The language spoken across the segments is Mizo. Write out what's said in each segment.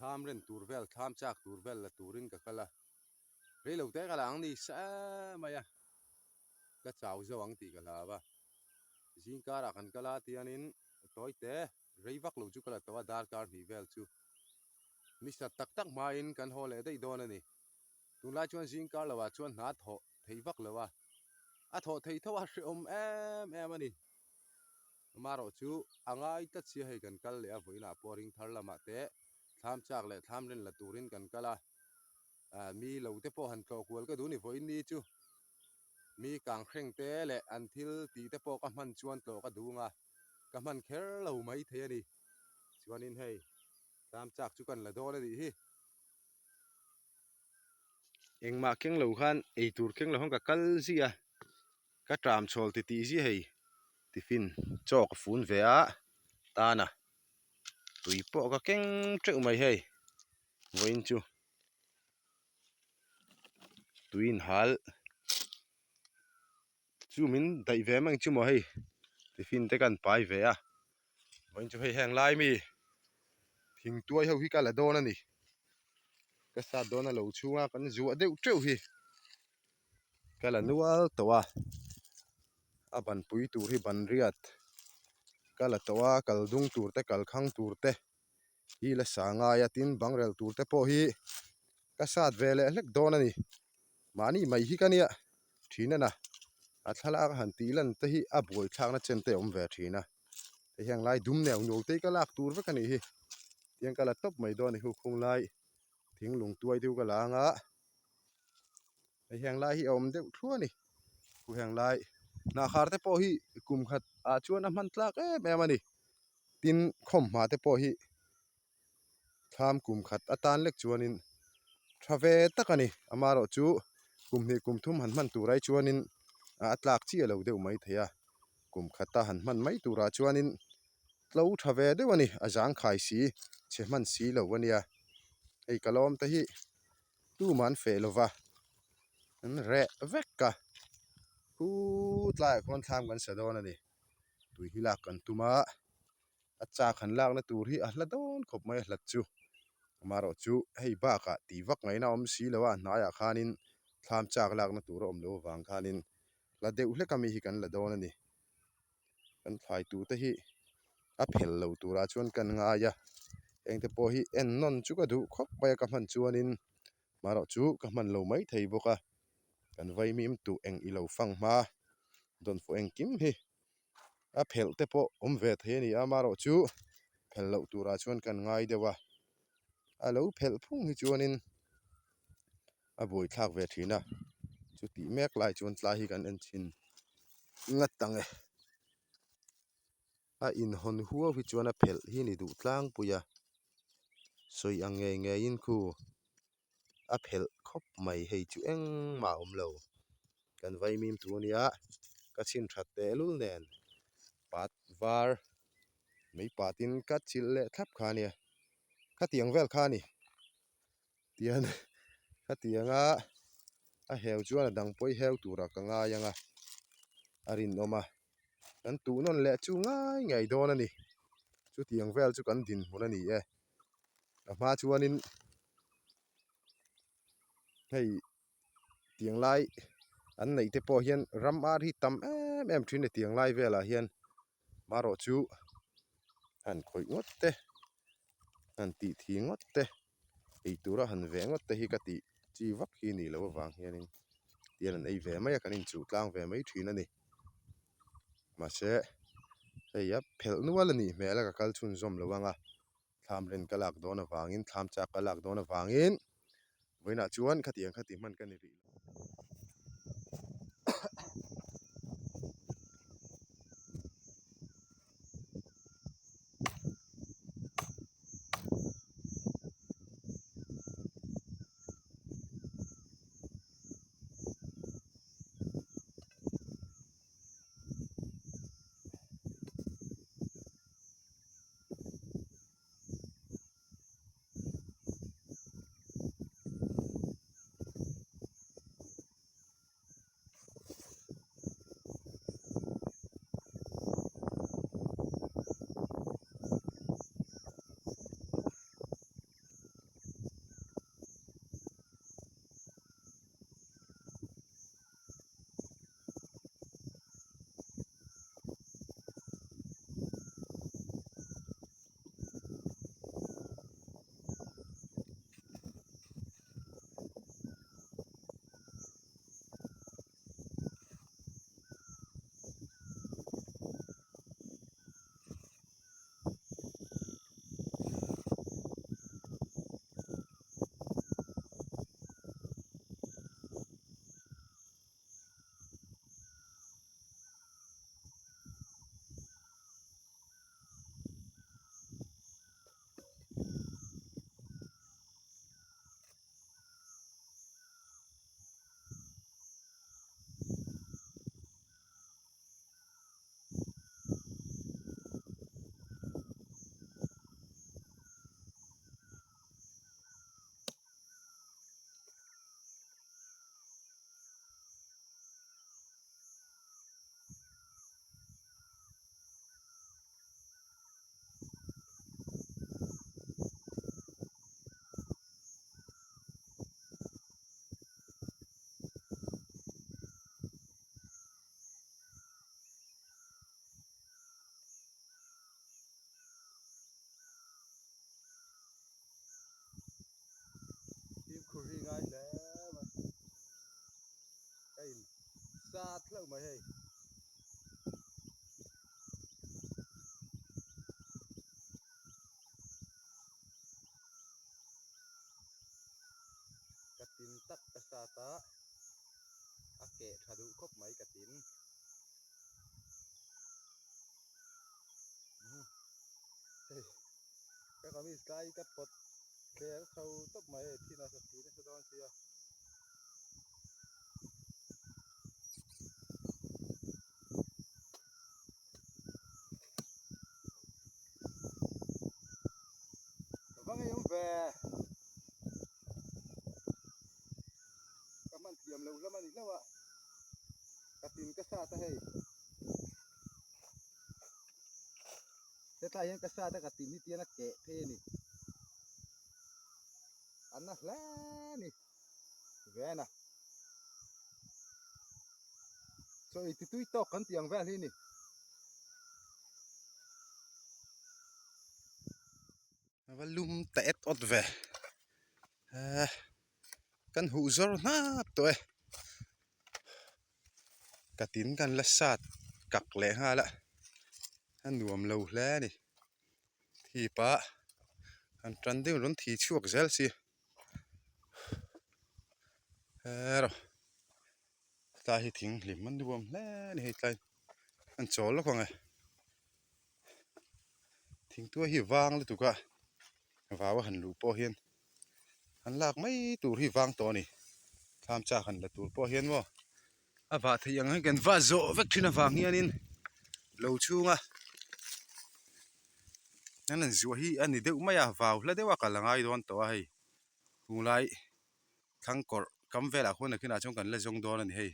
Thlam ren tur vel, thlam chak tur vel la turin ka kal a. Rei lo te ka la ang ni sa mai a, ka chau zo ang tih ka hlau a. Zingkarah kan kal a tianin tawi te rei vak lo chu ka la tawh a, darkar hnih vel chu ni sat tak tak hmain kan haw leh daih dawn a ni. Tunlai chuan zingkar lohah chuan hna thawh thei vak lo a, a thawh thei tho a hrehawm em em a ni. Amaherawh chu a ngai tlat sia hei kan kal leh a, vawiinah pawh ring thar lamah te thlam chak leh thlam ren la turin kan kal a, mi lo te pawh han tlawh kual ka duh ni vawiin ni chu mi kang hreng te leh an thil tih te pawh ka hman chuan tlawh ka duh ang a, ka hman kher lo mai thei a ni. Chuanin hei thlam chak chu kan la dawn a nih hi. Engmah keng lo khan eitur keng lo khan ka kal zia a, ka tram chhawl ti tih zia hei tiffin chaw ka fun ve a tan a tui pawh ka keng teuh mai hei vawiin chu tui inhal chu min daih ve mai ang chu maw hei tiffin te kan pai ve a vawiin chu hei heng lai mi thingtuai ho hi ka la dawn a ni ka sat dawn a lo chhung a kan zuah deuh teuh hi ka la nual tawh a a ban pui tur hi ban riat ka la tawh a kal dung tur te kal khang tur te hi la sa ngai a tin bang rel tur te pawh hi ka sat ve leh hlek dawn a ni mahni mai hi ka nia thin a na a thlalak a han tih lan te hi a buai thlakna chen te a awm ve thin a hei hian lai dum neuh nuau te hi ka lak tur vek a nih hi tiang ka la tawp mai dawn a ni hukhung lai thing lung tuai deuh ka la ang a. Hei heng lai hi a awm deuh thluah a ni khu heng lai hnah khar te pawh hi kum khat ah chuan a hman tlak em em a ni tin khawmhma te pawh hi thlam kum khat atan lek chuanin tha ve tak a ni amaherawh chu kum hnih kum thum han hman tur ai chuanin a tlak chiah lo deuh mai thei a kum khata han hman mai turah chuanin tlo tha ve deuh a ni a zangkhai si chhe hman si lo a nia hei ka lawm te hi. Tumah an feh lova an reh vek a khutlaiah khuan thlam kan sa dawn a ni tui hi lak kan tum a a chak han lakna tur hi a hla dawn khawp mai a hlat chu amaherawh chu hei bakah tih vak ngaihna a awm si lo a a hnaiah khanin thlam chak lakna tur a awm loh avang khanin hla deuh hlek ami hi kan la dawn a ni. Kan thlai tur te hi a phel lo turah chuan kan ngai a engte pawh hi en nawn chu ka duh khawp mai a ka hman chuanin marawh chu ka hman lo mai thei bawk a kan vaimim tuh eng ilo fang hma dawnfawh engkim hi a phelh te pawh awm ve thei a ni a marawh chu phel loh turah chuan kan ngai deuh a a lo phelh phung hi chuanin. a buai thlak ve thin a chutih mek lai chuan tlai hi kan en thin ngat ang e a inhawn huau hi chuan a phelh hi ni duh tlangpui a sawi ang ngei ngeiin khu a phelh khawp mai hei chu engmah a awm lo kan vaimim tur ania ka chhin that tehlul nen pat var mai patin ka chilh leh thlap kha ania khatiang vel kha a ni. Tihian khatianga a heu chuan a dang pawh i heu turah ka ngai ang a a rinawm a kan tuh nawn leh chu ngai ngei dawn a ni chutiang vel chu kan dinhmun a ni e a hma chuanin hei tiang lai an neih te pawh hian ram ar hi tam em em thin a ni tiang lai velah hian. Marawh chu han khawih ngawt te han tih thi ngawt te ei tura han veh ngawt te hi ka tih chi vak hi ni loh avang hianin tian an ei ve mai a kan inchuh tlang ve mai thin a ni mahse hei a phelh nual a nih hmel a ka kal chhunzawm lo ang a. Thlam ren ka lak dawn avangin thlam chak ka lak dawn avangin vawiinah chuan khatiang khati hman ka ni rih lo. sat hlauh mai hei. Ka tin tak ka sat a, a keh tha duh khawp mai ka tin. Hei ka kamis tlai ka pawt thler chho tawp mai hei thin a sa thi nasa dawn sia. Ka va ngei awm ve. Ka hman thiam lo hlawm a ni hlauh a. Ka tin ka sat a hei. Hetlai hian ka sat a ka tin hi tian a keh phei a ni. A na hle a ni. Vena. Chaw ei ti tui tawk kan tih ang vel hi ni. A va lum ta et awt ve. Ehh kan huh zawr hnap tawh e. Ka tin kan la sat kak leh nghal a. A nuam lo hle a ni. Thip a han tan deuh rawn thi chhuak zel si. Herawh tlai hi thing hlim a nuam hle a ni hei tlai an chawl lawk ang e thingtuai hi vang lutuk a vau a han luh pawh hian an lak mai tur hi vang tawh a ni thlam chak han la tur pawh hian maw a vah theih ang hian kan vah zawh vek thin avang hianin lo chhunga an han zuah hi a ni deuh mai a vau hla deuh a kal a ngai dawn tawh a hei tunlai thlang kawrh kam velah khuan nakinah chuan kan la zawng dawn a ni hei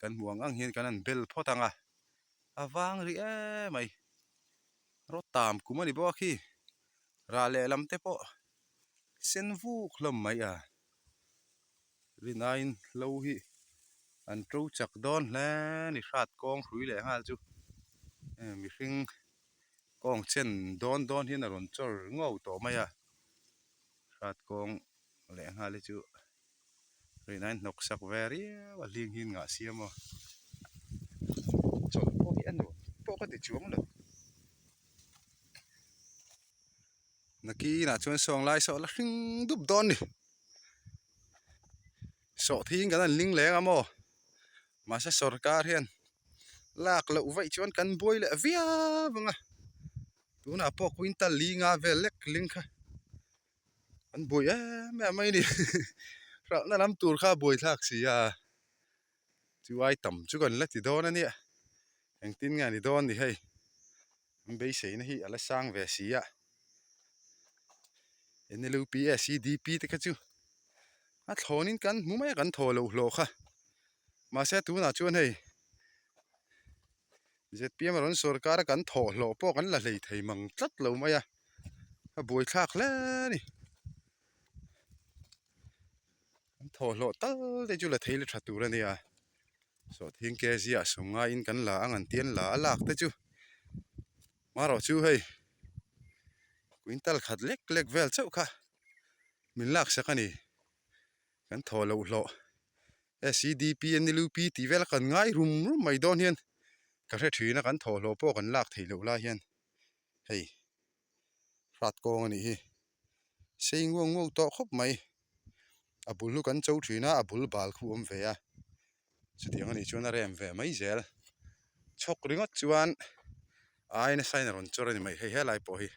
kan hmuh ang ang hian kan han bel phawt ang a a vang rih em mai rawt tam kum a ni bawk a khi rah lehlam te pawh sen vuk hlawm mai a rinaiin hlo hi an to chak dawn hle a ni hrat kawng hrui leh nghal chu mihring kawng chen dawn dawn hian a rawn chawr ngau tawh mai a hrat kawng leh nghal hi chu rinaiin hnawk sak ve riau a hling hi ngah siam a chawlh pawh hi a nuam pawh ka ti chuang lo. Nakinah chuan sawng lai saw la hring dup dawn ni. Sawhthing kan han ling leng a maw? Mahse sorkar hian lak loh vaih chuan kan buai leh viau ang a. Tunah pawh quintal li nga vel lek ling kha an buai em em mai a ni. Hralhna lam tur kha a buai thlak si a. Chu ai tam chu kan la ti dawn a nia. Engtin nge a ni dawn ni hei. An beiseina hi a la sang ve si a N_L_U_P_S_E_D_P te kha chu a thlawnin kan hmu mai a kan thaw loh hlawh kha mahse tunah chuan hei Z_P_M a rawn sawrkar a kan thawh hlawh pawh kan la hlei thei mang tlat lo mai a a buaithlak hle a ni an thawh hlawh tal te chu la thei la tha tur a nia. Sawhthing kg ah sawmngaiin kan la ang an tian la a lak te chu marawh chu hei quintal khat lek lek vel chauh kha min lak sak a ni kan thaw loh hlawh SEDP NLUP tih vel a kan ngai rum rum mai dawn hian ka hre thin a kan thaw hlawh pawh kan lak theih loh lai hian hei hrat kawng a nih hi. Sei nguau nguau tawh khawp mai. A bul chu kan cho thin a, a bul bal khu a awm ve a. Chutiang a nih chuan a rem ve mai zel. Chhawk ringawt chuan ai nasa in a rawn chawr a ni mai hei helai pawh hi.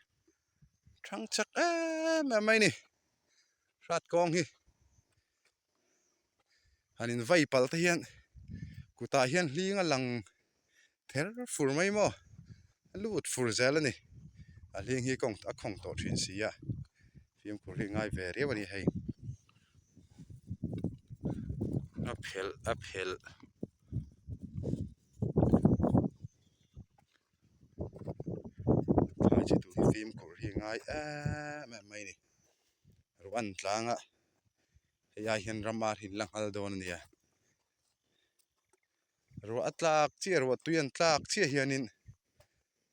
Thang chak em em mai a ni. Hrat kawng hi han in vai palh te hian kutah hian hling a lang ther fur mai maw a lut fur zel a ni a hling hi kawng a khawng tawh thin si a fimkhur hi ngai ve riau a ni hei a phelh a phelh. Thlai chi tur hi fimkhur hi ngai em em mai a ni. Ruah an tlang a hei ai hian ram ar hi an la nghal dawn a nia ruah a tlak chiah ruah tui an tlak chiah hianin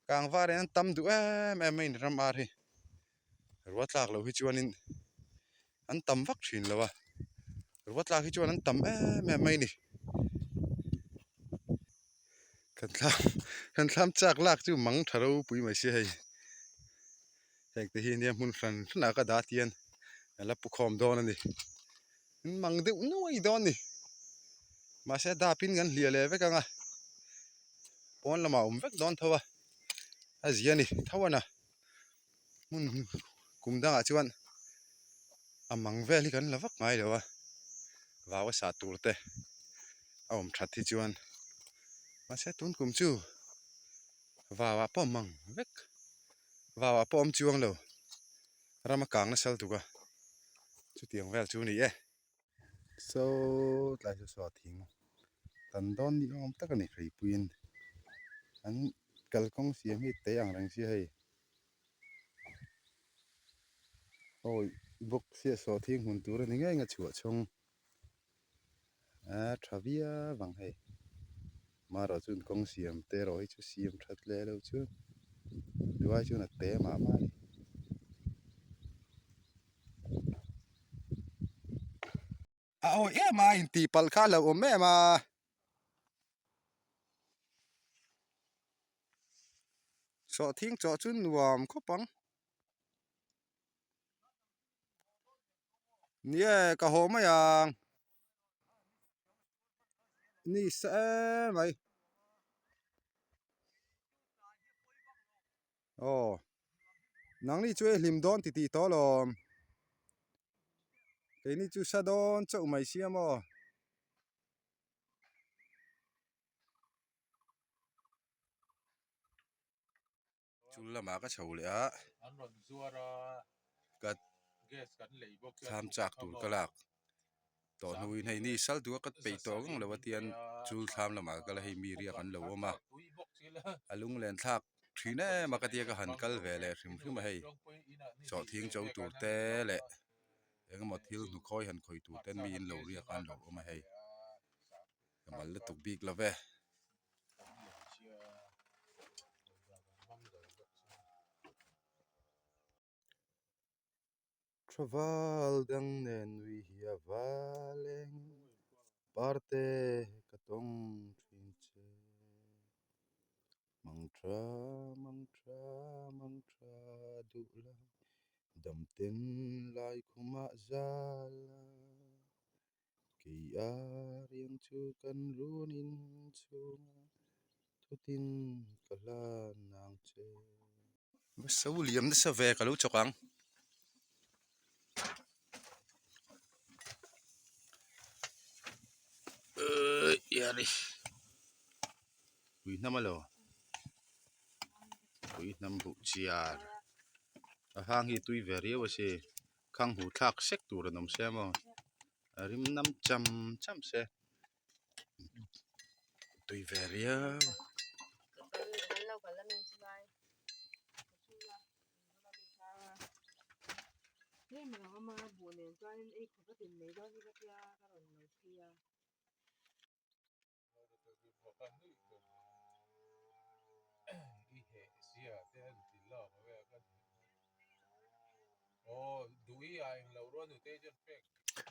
kang var in an tam duh em em mai a ni ram ar hi ruah a tlak loh hi chuanin an tam vak thin lo a ruah a tlak hi chuan an tam em em mai a ni. Kan thlam kan thlam chak lak chu mang tha ropui mai sia hei heng te hi nia hmun hran hranah ka dah tian a la pu khawm dawn a ni mang deuh nuai dawn a ni mahse a dap in kan hliah leh vek ang a pawn lamah a awm vek dawn tho a a zia a ni tho a na hmun kum dangah chuan a mang vel hi kan la vak ngai lo a vau a sah tur te a awm that hi chuan mahse tun kum chu vau ah pawh a mang vek vau ah pawh a awm chuang lo ram a kang nasa lutuk a chutiang vel chu a ni e. Saw tlai chu saw thing tan dawn ni awm tak a ni hreipuiin an kalkawng siam hi te ang reng sia hei awi bawk sia saw thing hmun tur a ni ngei ang a chhuah chhung a tha viau ang hei marawh chuan kawng siam te erawh hi chu siam that leh loh chuan duai chuan a te mah mah a ni. A awi em a intih palh kha a lo awm em a. Sawhthing chawh chu nuam khawp ang. Ni e ka haw mai ang. Ni sa em mai. Aw nangni chu e hlim dawn titih tawh alawm keini chu sa dawn chauh mai sia maw. Chul lamah ka chho leh a ka thlam chak tur ka lak tawh hnuin hei ni sal duh a ka peih tawh ngang lo a tian chul thlam lamah ka kal a hei mi riak an lo awm a a lunglen thlak thin em a ka tia ka han kal ve leh hrim hrim a hei sawhthing cho tur te leh engemaw thil hnukhawi han khawih tur ten mi in lo riak a an lo awm a hei ka mal lutuk bik lo ve. Thaval dang nen nui hi a val eng parte ka tawng thin che. Mang tha mang tha mang tha duh lai dam ten lai khumah zal a. Kei a riang chu kan runin chhunga thutin ka hlan ang che. Va so liam nasa ve ka lo chawk ang. Yari Pui hnam alo Pui hnam buh chiar A hang hi tui ve riau a si. Khang hu thlak sek tur an awm se maw a rim nam cham cham se tui ve riau.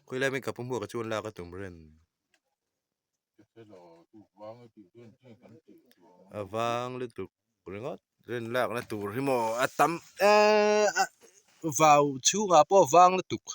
Khawilai mai ka pu hmuak a chuan lak a tum ren a vang lutuk ringawt ren lakna tur hi maw a tam eee vau chhungah pawh a vang lutuk.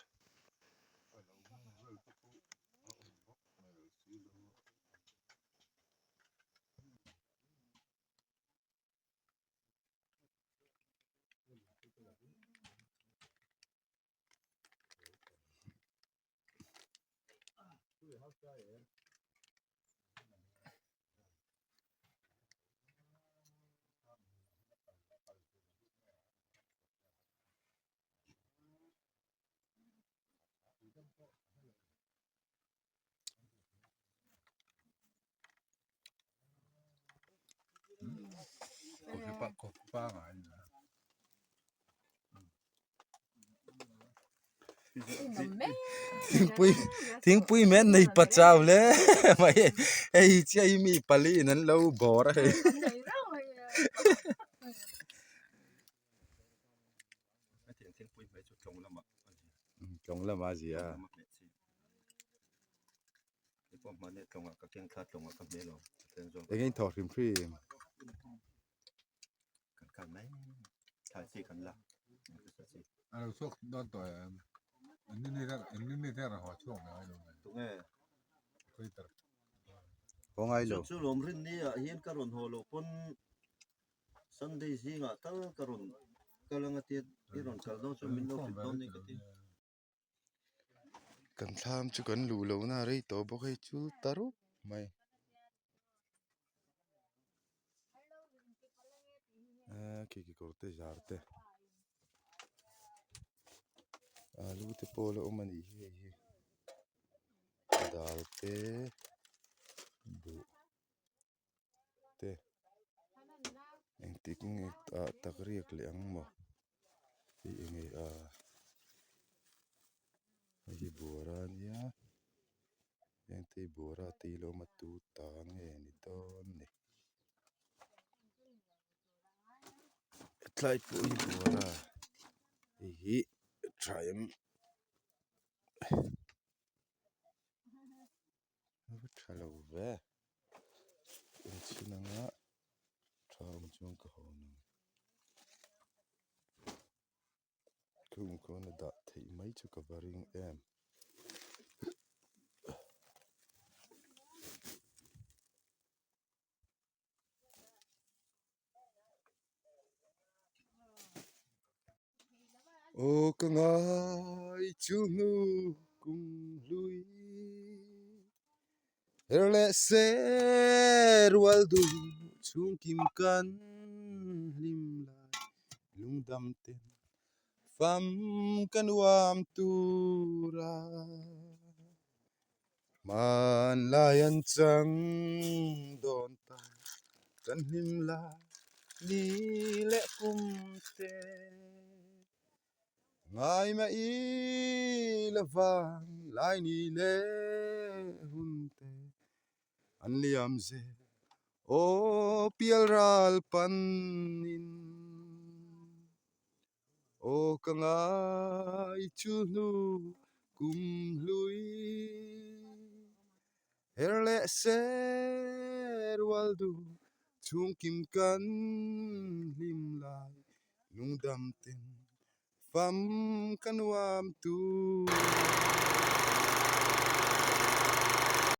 Thingpui thingpui men nei pa chau hle mai hei chiah hi mi pali in an lo bawr a hei. Tlawng lamah a zia a. Eng in thawh hrim hrim. Kan kal mai thlai chi kan la A lo chhuak dawn tawh em? Engin ni haw chhuak ngai lo mai. Tunge? Twitter. Haw ngai lo. Chu chu lawm rin ni ah hian ka rawn haw loh pawn Sunday zingah tal ka rawn kal anga tia i rawn kal dawn chuan min lo hrilh dawn ni ka ti. Kan thlam chu kan luh lohna a rei tawh bawk hei chu ta rup mai. Eee khi kekawr te zar te alu te pawh a la awm a nih hi hei hi dal te buh te engtik nge ah tak riak leh ang maw hei enge a hei hi buara a nia heng te hi buara te hi lo awm a tu ta nge ni dawn ni hetlai pawh hi buara hei hi tha em. A va tha lo ve enchhin anga tha awm chuan ka hawn ang khung khawn a dah theih mai chu ka va ring em. Aw ka ngai chu hnu kum hlui her leh se rual duh chhungkim kan hlim lai lungdam ten fam ka nuam tura. Hmanlai an chang dawn ta kan hlim lai ni leh kum te ngai mah i la vang lai ni leh hun te an liam zel aw pial ral panin. Aw ka ngai chu hnu kum hlui her leh se rual duh chhungkim kan hlim lai lungdam ten fam ka nuam tur.